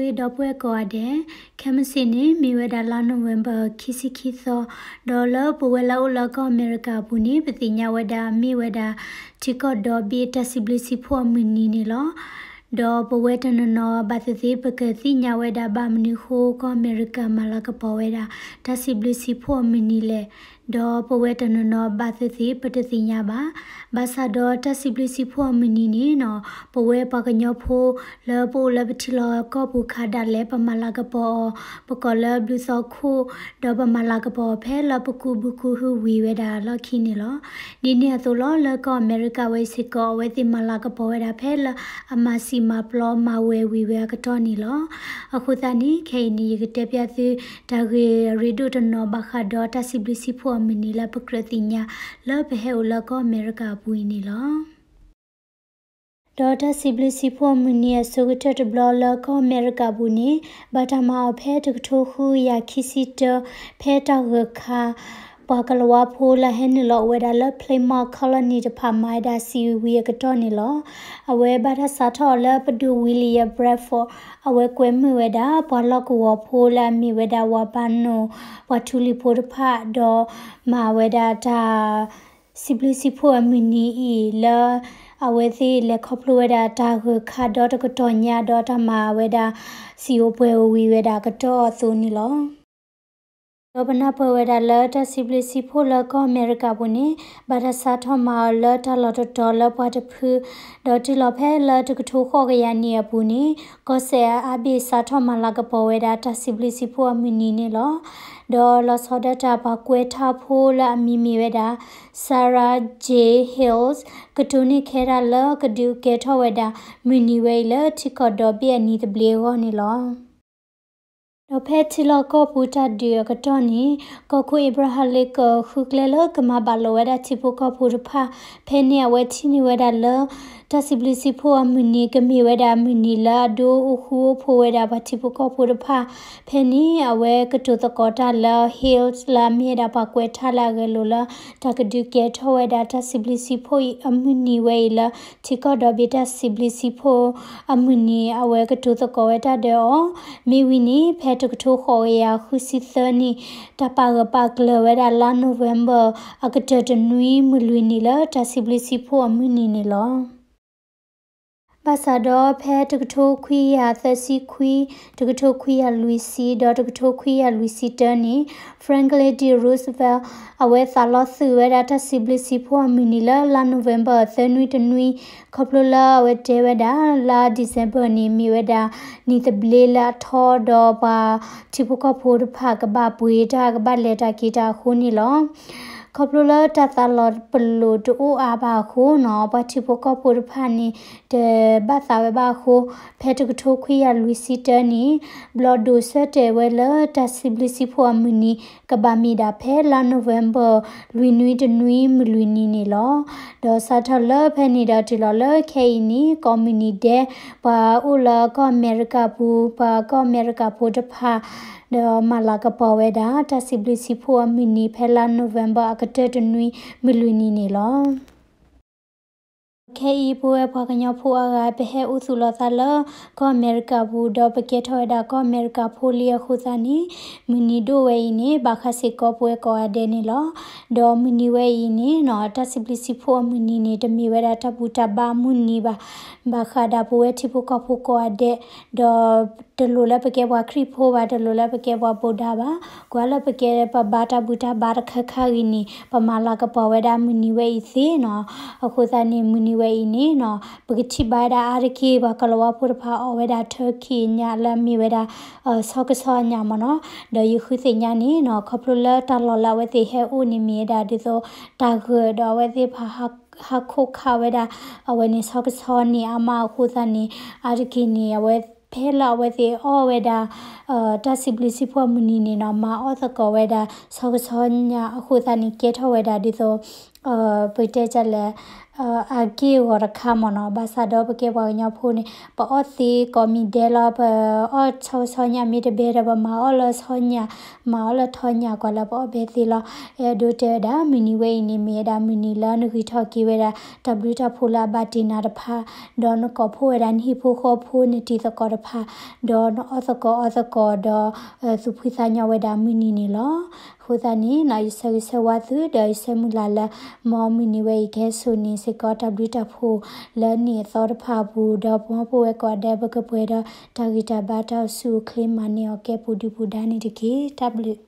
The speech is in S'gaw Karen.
ဂ့ၤဒီပုၢ်ဝဲၢ်ကိးဂၤဒဲး, ခဲမုၢ်ဆ့ၣ်န့ၣ် မ့ၢ်ဝဲဒၣ်လါနိၣ်ဝ့ဘၢၣ် ခံဆံခံသီ, ဒီးလၢပဝဲလၢအအိၣ်လၢကီၢ်အမဲရကၤအပူၤန့ၣ် ပသ့ၣ်ညါဝဲဒၣ်မ့ၢ်ဝဲဒၣ် ထံကီၢ်ဒီဘ့ၣ်တၢ်စံးဘျုးစံးဖှိၣ်အမုၢ်နံၤန့ၣ်လီၤ. ဒီးပဝဲတနီၤနီၤဘၣ်သ့ၣ်သ့ၣ် ပကသ့ၣ်ညါဝဲဒၣ်ဘၣ်မနုၤအဃိ ကီၢ်အမဲရကၤမၤလၤကပီၤဝဲဒၣ် တၢ်စံးဘျုးစံးဖှိၣ်အမုၢ်နံၤလဲၣ်. ဒီးပဝဲတနီၤနီၤဘၣ်သ့ၣ်သ့ၣ် ပတသ့ၣ်ညါဘၣ်. ဘၣ်ဆၣ်ဒီးတၢ်စံးဘျုးစံးဖှိၣ်အမုၢ်နံၤန့ၣ်နီၤ, ပဝဲပှၤကညီဖိလၢပအိၣ်လၢပထံလီၢ်ကီၢ်ပူၤခါဒၣ်လဲာ် ပမၤလၤကပီၤအီၤ ပကိးလၢဘျုးသီခိၣ်, ဒီးပမၤလၤကပီၤအီၤဖဲလၢပကူးဘုကူးဟုဝံၤဝဲဒၣ်လီၢ်ခံန့ၣ်လီၤ. ဒ်န့ၣ်အသိးလီၤ လၢကီၢ်အမဲရကၤဝဲစ့ၢ်ကီး အဝဲသ့ၣ်မၤလၤကပီၤဝဲဒၣ်ဖဲလၢအမၤစံာ်မၤပျီမၤဝဲၤဝံၤဝဲအကတီၢ်န့ၣ်လီၤ. အဃိသတးန့ၣ် ခဲအံၤန့ၣ် ယကတဲပျၢ်သု တၢ်ဂ့ၢ်အရ့ဒိၣ်တနီၤဘၣ်ဃးဒီးတၢ်စံးဘျုးစံးဖှိၣ်အမုၢ်နံၤလၢပကြၢးသ့ၣ်ညါ လၢပဟဲအိၣ်လၢကီၢ်အမဲရကၤအပူၤအံၤန့ၣ်လီၤ. ဒီးတၢ်စံးဘျုးစံးဖှိၣ်အမုၢ်နံၤအဆိကတၢၢ်တဘျီလၢကီၢ်အမဲရကၤအပူၤန့ၣ် ဘၣ်တၢ်မၤအီၤဖဲတကထိဃုကယၤခံဆံတၢ ဖဲတၢ်ဂၢၢ်ခါ ပှၤကလၤဝါဖိလၢဟဲနုာ်လီၤအိၣ်ဝဲဒၣ်လၢ Plymouth Colony တဖၣ်မၤဝဲဒၣ်စံးဝံၤအကတီၢ်န့ၣ်လီၤ. အဝဲဘၣ်တၢ်စးထီၣ်အီၤလၢပဒိၣ် William Bradford အဝဲကွဲမုာ်ဝဲဒၣ် ပှၤလီၢ်ကဝီၤဖိလၢအမ့ၢ်ဝဲဒၣ် ဝၤဘၣ်နိၣ် ပှၤထူလံၤဖိတဖၣ် ဒီးမၤဝဲဒၣ်တၢ် စံးဘျုးစံးဖှိၣ်အမုၢ်နံၤအံၤလၢ အဝဲသ့ၣ်လဲၤခီဖျိဝဲဒၣ်တၢ်ဂၢၢ်ခါဒီတကတီၢ်ညါဒီးတၢ်မၤဝဲဒၣ် စံာ်အိၣ်ပှဲၤအိၣ်ဝံၤဝဲဒၣ်အကတီၢ်အသိးန့ၣ်လီၤ. ဒီးပနၢ်ပၢၢ်ဝဲဒၣ်လၢတၢ်စံးဘျုးစံးဖှိၣ်လၢကီၢ်အမဲရကၤပူၤန့ၣ် ဘၣ်တၢ်စးထီၣ်မၤအီၤလၢတၢ်လီၢ်တတီၤလၢပှၤတဖု ဒီးတုၤလီၤဖဲလၢတကထိဃိးကယၤနံၣ်အပူၤန့ၣ် ကီၢ်စဲၣ်အါဘ့ၣ်စးထီၣ်မၤလၤကပီၤဝဲဒၣ်တၢ်စံးဘျုးစံးဖှိၣ်အမုၢ်နံၤန့ၣ်လီၤ. ဒီးလီၤဆီဒၣ်တၢ်ပှၤကွဲးထါဖိလၢအမံၤမ့ၢ်ဝဲဒၣ် Sarah J Hills ကတိၤန့ၢ်ခဲဒၣ်လၢကဒုးကဲထီၣ်ဝဲဒၣ် မုၢ်နံၤဝဲအံၤလၢထံကီၢ်ဒီဘ့ၣ်အနံၤသဘျ့အဂီၢ်န့ၣ်လီၤ. ဒီးဖဲထံလီၢ်ကီၢ်ပူၤတၢ်ဒုးအကတီၢ်န့ၣ် ကီၢ်ခိၣ် Abraham Lincoln ဃုကျဲလၢကမၤဘၣ်လိာ်ဝဲဒၣ်ထံဖိကီၢ်ဖိတဖၣ် ဖဲန့ၣ်အဝဲထံၣ်န့ၢ်ဝဲဒၣ်လၢ တၢ်စံးဘျုးစံးဖှိၣ်အမုၢ်နံၤ ကမ့ၢ်ဝဲဒၣ်အမုၢ်နံၤလၢအဒိအိၣ်ဃူအိၣ်ဖိးဝဲဒၣ်ပှၤထံဖိကီၢ်ဖိတဖၣ် ဖဲန့ၣ်အဝဲကတိၤသကိးတၢ်လၢ Hills လၢအမ့ၢ်ဝဲဒၣ်ပှၤကွဲးထါလၢအဂဲၤလိာ်လၢ တၢ်ကဒုးကဲထီၣ်ဝဲဒၣ်တၢ်စံးဘျုးစံးဖှိၣ်အမုၢ်နံၤဝဲအံၤလၢ ထံကီၢ်ဒီဘ့ၣ်တၢ်စံးဘျုးစံးဖှိၣ်အမုၢ်နံၤ အဝဲကတိၤသကိးဝဲတၢ်ဒီးအီၤ မ့ၢ်ဝံၤန့ၣ် ဖဲတကထိဃိးကယၤဃုဆံသၢနံၣ် တၢ်ပာ်ဂၢၢ်ပာ်ကျၢၤဝဲဒၣ်လါ November အကတၢၢ်တနွံမုၢ်လွံၢ်နံၤလၢ တၢ်စံးဘျုးစံးဖှိၣ်အမုၢ်နံၤန့ၣ်လီၤ. ဘၣ်ဆၣ်ဒီးဖဲတကထိခွံကယၤသၢဆံခွံ, တကထိခွံကယၤလွံၢ်ဆံ, ဒီးတကထိခွံကယၤလွံၢ်ဆံတၢနံၣ် Franklin D Roosevelt အဝဲသးလီသုးဝဲဒၣ်တၢ်စံးဘျုးစံးဖှိၣ်အမုၢ်နံၤလၢလါ November သၢနွံတနွံ, ခီဖျိလၢအဝဲတဲဝဲဒၣ် လါ December န့ၣ် မ့ၢ်ဝဲဒၣ် နံၤသဘျ့လၢအထီဒီးပှၤထံဖိကီၢ်ဖိတဖၣ်ကဘၣ်ပှ့ၤတၢ်ကဘၣ်လဲၤတၢ်က့ၤတၢ်အဃိန့ၣ်လီၤ. ခီဖျိလၢတၢ်သးလီၤပလိာ်တအိၣ်အါဘၣ်အဃိနီၤ ပှၤထံဖိကီၢ်ဖိတဖၣ်န့ၣ် တဘၣ်သးဝဲဘၣ်အဃိ ဖဲတကထိခွံကယၤလွံၢ်ဆံတၢနံၣ် ဘျီၣ်ဒိၣ်ဆၢတဲာ်ဝဲလၢတၢ်စံးဘျုးစံးဖှိၣ်အမုၢ်နံၤ ကဘၣ်မ့ၢ်ဒၣ်ဖဲလါ November လွံၢ်နွံတနွံမုၢ်လွံၢ်နံၤန့ၣ်လီၤ. ဒီးစးထီၣ်လၢဖဲန့ၣ်ဒီးတုၤလီၤလၢခဲအံၤန့ၣ် ကိးမုၢ်နံၤဒဲး ပှၤအိၣ်လၢကီၢ်အမဲရကၤပူၤ ပှၤကီၢ်အမဲရကၤဖိတဖၣ် ဒီးမၤလၤကပီၤဝဲဒၣ် တၢ်စံးဘျုးစံးဖှိၣ်အမုၢ်နံၤ ဖဲလါ November အကတၢၢ်တနွံမုၢ်လွံၢ်နံၤန့ၣ်လီၤ. ခဲအံၤပဝဲပှၤကညီဖိအါဂၤ ပဟဲအိၣ်သူၣ်လီၤသးလၢ ကီၢ်အမဲရကၤပူၤ ဒီးပကဲထီၣ်ဝဲဒၣ်ကီၢ်အမဲရကၤဖိလံအဃိသတးန့ၣ် မုၢ်နံၤဒိၣ်ဝဲအံၤန့ၣ် ဘၣ်ဃးစ့ၢ်ကီးပဝဲကိးဂၤဒဲးန့ၣ်လီၤ. ဒီးမုၢ်နံၤဝဲအံၤန့ၣ်နီၤ တၢ်စံးဘျုးစံးဖှိၣ်အမုၢ်နံၤန့ၣ် တမ့ၢ်ဝဲဒၣ်တၢ်ဘူၣ်တၢ်ဘါအမုၢ်နံၤဘၣ်. ဘၣ်ဃးဒၣ်ပဝဲထံဖိကီၢ်ဖိကိးဂၤဒဲး ဒီး တလိၣ်လၢပကဲပှၤခရံာ်ဖိဘၣ်, တလိၣ်လၢပကဲပှၤဗုဒ္ဓဘၣ်, ကွၢ်လၢပကဲပဘါတၢ်ဘူၣ်တၢ်ဘါတခါခါဂ့ၤန့ၣ် ပမၤလၤကပီၤဝဲဒၣ်မုၢ်နံၤဝဲအံၤသ့နီၤ. အဃိသတးန့ၣ် မုၢ်နံၤဝဲအံၤန့ၣ်နီၤ ပကထံၣ်ဘၣ်ဝဲဒၣ်အါတက့ၢ် ပှၤကလၤဝါဖိတဖၣ်အီၣ်ဝဲဒၣ် turkey အညၣ်လၢအမ့ၢ်ဝဲဒၣ် ဆီကဆီအညၣ်မ့ၢ်နီၤ. ဒီးယဃုသ့ၣ်ညါန့ၣ်နီၤ ခီဖျိလၢတၢ်လီၢ်လၢအဝဲသ့ၣ်ဟဲအိၣ်န့ၣ်မ့ၢ်ဝဲဒၣ်ဒ်သိး တၢ်ဂၢၢ်ဒီးအဝဲသ့ၣ်တဖၣ် ဟးခိၣ်ခးဝဲဒၣ် အဝဲန့ၣ်ဆီကဆီန့ၣ်အါမးအဃိသတးန့ၣ် အါတက့ၢ်န့ၣ် အဝဲဖဲလၢအဝဲသ့ၣ်အီၣ်ဝဲဒၣ် တၢ်စံးဘျုးစံးဖှိၣ်အမုၢ်နံၤန့ၣ်နီၤ မၤအီၣ်သကိးဝဲဒၣ် ဆီကဆီညၣ်အဃိသတးန့ၣ် ကဲထီၣ်ဝဲဒၣ်ဒ်သိး ပတဲဒ်လဲၣ်, အဂ့ၢ်အဂီၤတခါမ့ၢ်နီၤ, ဘၣ်ဆၣ်ဒီးပကဲပှၤကညီဖိန့ၣ် ပအီၣ်သ့ကိးမံၤဒဲးလီၤ, ပအီၣ်ဆီဆီညၣ်မ့ၢ်တဘဲဒီး ပမၤအီၣ်လၢဆီညၣ်, မၤအီၣ်လၢထီညၣ်ကွၢ်လၢပအီၣ်ဘဲသ့လီၤ. အဲၣ်ဒိးတဲဝဲဒၣ် မုၢ်နံၤဝဲအံၤန့ၣ် မ့ၢ်ဝဲဒၣ်မုၢ်နံၤလၢနဂံၢ်ထီၣ်က့ၤဝဲဒၣ် တၢ်ဘျုးတၢ်ဖှိၣ်လၢအဘၣ်တ့ၢ်နၤတဖၣ်, ဒီးနကိးဖှိၣ်ဝဲဒၣ်နဟံၣ်ဖိဃီဖိ နတံၤသကိးတဖၣ်, ဒီးနအီၣ်သကိးအီသကိးဒီး သူၣ်ဖှံသးညီဝဲဒၣ်မုၢ်နံၤန့ၣ်လီၤ. အဃိသတးန့ၣ် ယဆၢဂ့ၤဆၢဝါသု ဒီးယဆၢမုၢ်လၢ်လၢ မ်မုၢ်နံၤဝဲအံၤ ကဟဲစိာ်န့ၢ်စ့ၢ်ကီးတၢ်ဘျုးတၢ်ဖှိၣ်လၢနံၣ်အသီတဖၣ်အပူၤ, ဒီးပမ့ၢ်ပဝဲကိးဂၤဒဲး ပကပှဲၤဒီးတၢ်ဂံၢ်တၢ်ဘါ တၢ်အိၣ်ဆူၣ်အိၣ်ချ့ မၤန့ၢ်အီၤကဲပူၤဒုးပူၤဒါန့ၣ်တက့ၢ်. တၢ်ဘျုး